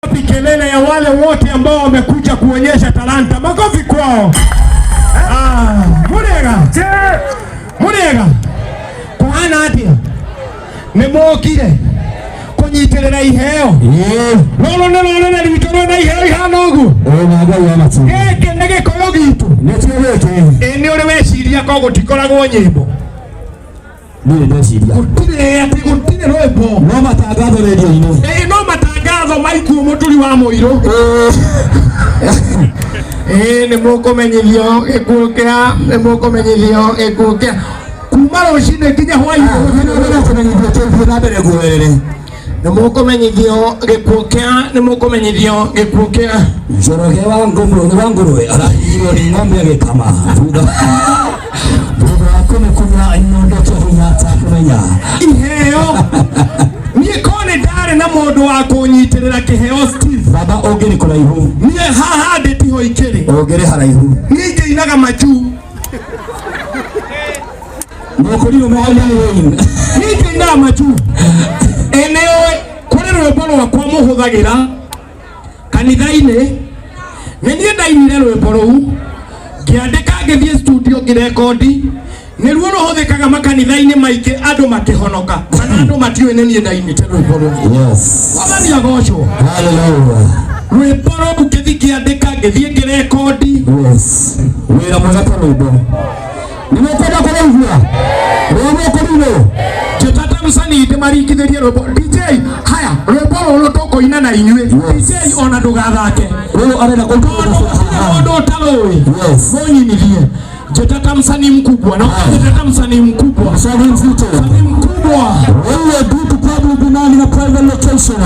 Wapi kelele ya wale wote ambao wamekuja kuonyesha talanta? Makofi kwao. Ah, murega. Murega. Kuhana atia? Nĩ mokire kũnyitĩrĩra iheo. Rũrũ nĩ rũrĩrĩ rwitũ rwĩna iheo ihana ũguo. Gĩkĩ nĩ gĩkũyũ gitũ. Ĩ nĩ ũrĩ weciria ko gũtikoragwo nyĩmbo. Niĩ ndeciria Gũtirĩ atĩ gũtirĩ rwĩmbo. No matangatho redio-inĩ. Ĩ no matangatho maikuo mũturi wa mũirũ. Ĩ nĩ mũkũmenyithio gĩkuũ kĩa, nĩ mũkũmenyithio gĩkuũ kĩa kuma rũcinĩ nginya hwainĩ. Kũmenyithio na mbere guerere. Nĩ mũkũmenyithio gĩkuũ kĩa, nĩ mũkũmenyithio gĩkuũ kĩa. Njoroge wa ngũrwe wa ngũrwe arahinyirwo nĩ ng'ombe agĩkama thutha wa kũmĩkunya nyondo kĩhinya atakũmenya. Iheo niĩ ko nĩ ndarĩ na mũndũ wa kũnyitĩrĩra kĩheo Steve. Baba ũngĩrĩ kũraihu. Niĩ haha ndĩ tiho ikĩrĩ. Ũngĩrĩ haraihu. Niĩ ngĩinaga majuu. Mũkũrirwo mehau nĩ. Niĩ ngĩinaga majuu. Ĩ nĩ ũĩ kũrĩ rwĩmbo rwakwa mũhũthagĩra kanitha-inĩ. Nĩ niĩ ndainire rwĩmbo rũu ngĩandĩka ngĩthiĩ studio ngĩrekondi. Nĩruo rũhũthĩkaga makanitha-inĩ maingĩ andũ makĩhonoka kana andũ matiũĩ nĩ niĩ ndainĩte rwĩmbo rũu. Yes. Mwathani agocwo. Hallelujah. Rwĩmbo rũu ngĩthiĩ ngĩandĩka ngĩthiĩ ngĩrekondi. Yes. Wĩra mwega ta rwĩmbo. Nĩ mũkwenda kũrũigua? Rwa mũkũrirwo. Njĩtata msanii ndĩmaringithĩrie rwĩmbo. DJ, haya rwĩmbo rũrũ tũkũina na inyuĩ. DJ ona ndũgathake. Rũrũ arenda Tondũ gũtirĩ mũndũ ũtarũĩ. Yes. Mũnyinithie. Njĩtata msanii mkubwa. Na njĩtata msanii mkubwa. Msanii mzito. Msanii mkubwa. We are due to public demand in a private location.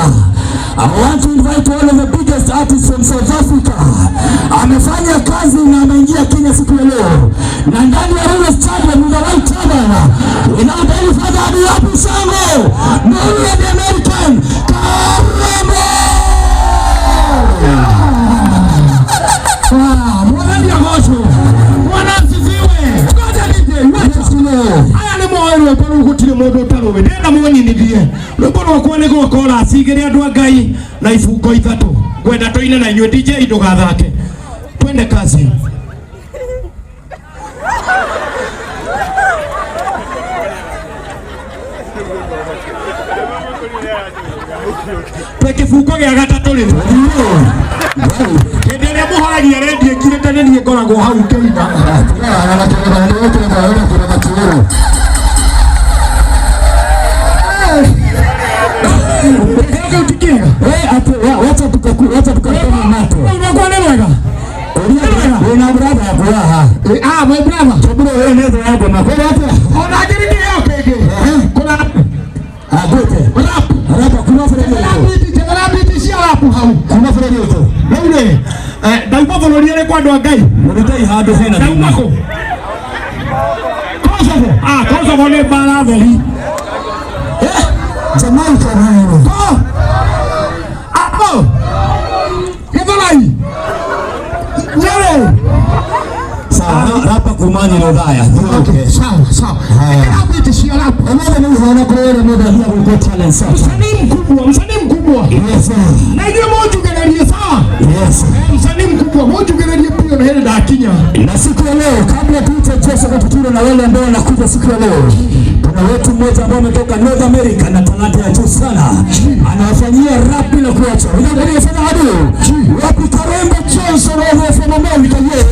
I want to invite one of the biggest artists from South Africa. Amefanya kazi na ameingia Kenya siku ya leo. Na ndani ya Ruler Stadium in the right turban. Without any further ado, Happy Shango, Nuru the American, Karembo! Ah, Mwathani agocwo. Bwana asifiwe. Ngoja DJ, wacha. Yes, Lord. Aya nĩ moĩ rwĩmbo rũu gũtirĩ mũndũ ũtarũĩ. Ndĩrenda mũnyinithie. Rwĩmbo rwakwa nĩ rwa chorus igĩrĩ andũ a Ngai na ibungo ithatũ. Ngwenda tũine na inyuĩ. DJ ndũgathake. Twende kazi. Twĩ kĩbungo gĩa gatatũ rĩu. Hĩndĩ ĩrĩa mũhoragia redio ĩkirĩte nĩ niĩ ngoragwo hau ngĩina. Kĩheo kĩu ti kĩega. Wacha tukatema mato. Rũu rwakwa nĩ rwega. Wĩna brother yaku haha. Ah, my brother. Toburo wewe nĩ thũ yakwa makwĩra atĩa? Ona ngĩrĩ kĩheo kĩngĩ. Kũra Agwĩte. rap. Rapa kuma bũrũri ũyũ. Njethera biti cia rap hau. Kuma bũrũri ũyũ. Rĩu rĩ, ndauma bũrũri ũrĩkũ andũ a Ngai? Mũrutei handũ hena Ndauma kũ? Kosovo. Ah, Kosovo nĩ mbara theri. Jamaica wewe. Ko? Apo. Githurai. Nyeri. Sawa, rapa kuma Nyeri Othaya. Okay, sawa sawa. Ĩkĩra biti cia rap. Ũmũthĩ nĩ ũhana kũrĩa mũndũ ahinya gwĩkwo talent search. Msanii mkubwa, msanii mkubwa. Yes. Na inyuĩ mũnjugĩrĩrie sawa? Yes. Msanii mkubwa, mũnjugĩrĩrie biũ na hĩndĩ ndakinya. Na siku ya leo kabla tuite Joseph Katuturo na wale ambao wanakuja siku ya leo, kuna wetu mmoja ambao ametoka North America na talanta ya juu sana, anawafanyia rap bila kuacha. Without further ado, wapi Karembo Johnson all the way from America, yeah.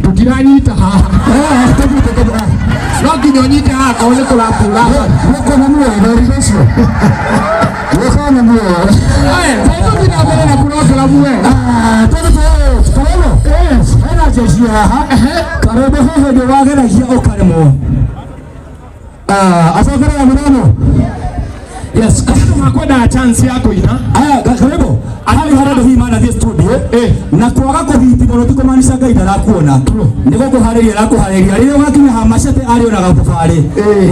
Tũtiranyita haha. No nginya ũnyite haha korwo nĩ kũrapura. Gũkũ na muoyo thori ũcio. Gũkũ na muoyo. Aya, tũthiĩ na mbere na programu we. Ah, Karebo. Yes. Hena jeshi haha. Karebo he hĩndĩ wageragia ũkaremwo. Ah, acokerera mũrano. Yes, andũ makwendaga chance ya kũina. Aya, Karebo. Harĩ harĩa andũ hihi manathiĩ studio na kwaga kũhiti mũno ti kũmaanisha Ngai ndarakuona. Nĩ gũkũharĩria arakũharĩria. Rĩrĩa ũgakinya ha macete arĩonaga thabarĩ.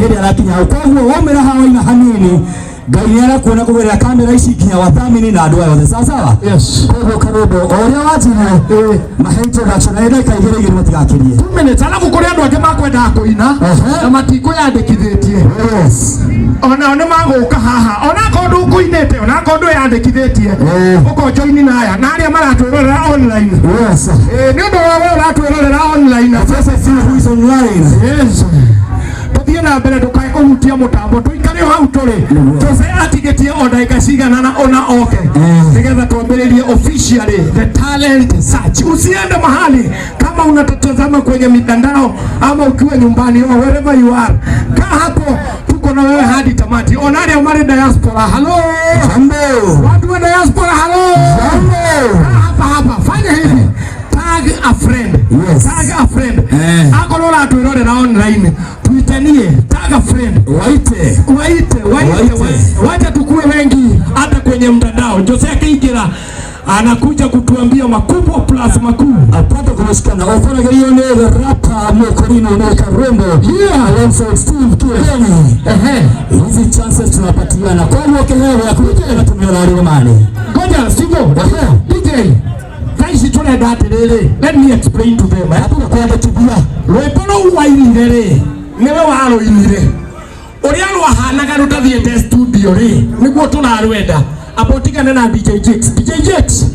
Hĩndĩ arakinya hau. Koguo waumĩra haha waina hanini Ngai nĩ arakuona kũgerera kamera ici nginya wathamini na andũ aya othe. Sawa sawa? Yes. Koguo Karebo, o ũrĩa wanjirie mahe introduction na ndagĩka igĩrĩ igĩrĩ matigakĩrie. 2 minutes, alafu kũrĩ andũ angĩ makwendaga kũina na matikwĩyandĩkithĩtie. Yes. Onao nĩ magũka haha onakorwo ndũkũinĩte onakorwo ndwĩyandĩkithĩtie, ũkonjoini na aya na arĩa maratwĩrorera online. Yes. Nĩ ũndũ wa we ũratwĩrorera online. Just see who is online. Yes. Tũthiĩ na mbere, ndũkae kũhutia mũtambo, tũikare o hau tũrĩ. Jose atigĩtie o ndagĩka cigana na ũna oke nĩgetha twambĩrĩrie officially the talent search. Usiende mahali kama unatutazama kwenye mitandao ama ukiwa nyumbani or wherever you are, kaa hapo, tuko na wewe hadi tamati. Ona arĩa marĩ diaspora, hello. Jambo. Watu wa diaspora, hello. Jambo. Kaa hapa hapa, fanya hivi, tag a friend. Yes. Tag a friend. Akorwo ũratwĩrorera online, tuitanie, tag a friend. Waite. Waite, waite, Waite. waite. Wacha tukue wengi hata kwenye mtandao. Jose akiingira anakuja kutuambia makubwa plus makuu. Apate kumshikana. Ofaragerio nĩ the rapper Mokorino na Karembo. Alongside Steve Kireni. Ehe. Hizi chances tunapatiana. Kwa hiyo kehewe ya kuja na tumia rari mani. Ngoja Steve, DJ. Thaa ici turenda atiriri, let me explain to them. Eh? Hatuna kwandĩkithia. Rwĩmbo rũu wainire rĩ, nĩwe warũinire. Ũrĩa rwahanaga rũtathiĩte studio rĩ, nĩguo tũrarwenda. Amba ũtigane na DJ Jakes. DJ Jakes.